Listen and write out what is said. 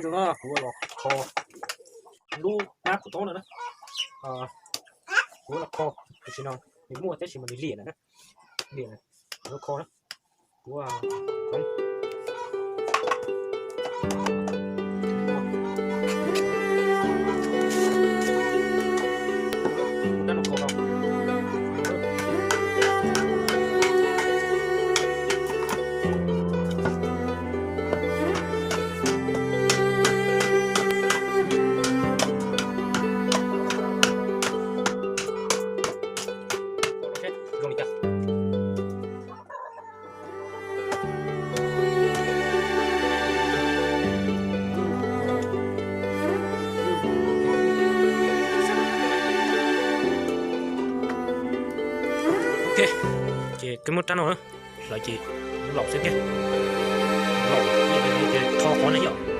Zoo no kuv los kho lub nab khuv taub no na. Kuv los kho, tam sim no nws muaj tab sis mas nws liam lawm na. Liam, kuv los kho na. Kuv, Ok, ces koj muab rab no lawm ces laus xwb tiag. Laus ces tho qhov no yom.